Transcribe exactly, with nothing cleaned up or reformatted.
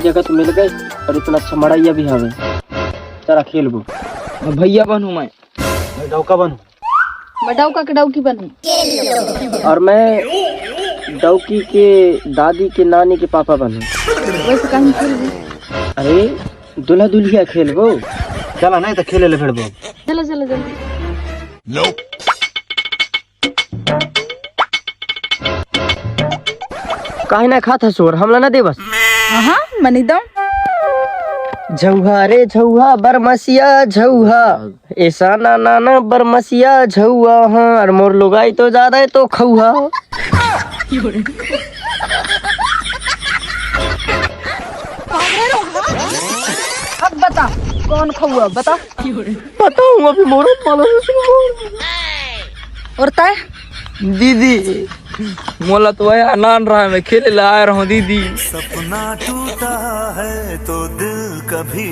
जगह तो मिल गए और इतना अच्छा मड़ैया भी हवे। चला खेलबो। मैं भैया बनूं मैं। मैं डौका बनूं। मैं डौका के डौकी बनूं। और मैं डौकी के दादी के नानी के पापा बनूं। वैसे कहीं खेलबो? अरे, दूल्हा दुल्हिया खेलबो। चला नहीं तो खेले ले भिड़बो। चलो, चलो, जल्दी। काहे ना खात हस और हमला ना देबस? हाँ, मनी दम। झौहा रे झौहा, बरमसिया झौहा, ऐसा ना ना ना बरमसिया झौहा, हाँ, और मोर लुगाई तो ज्यादा है तो खौहा। अब बता, कौन खौहा? बता। बताऊं अभी मोरो पालो। और तय? दीदी, मोला तो वह अनान रहा, मैं खेले ला आय रहूं दीदी। सपना टूटा है तो दिल कभी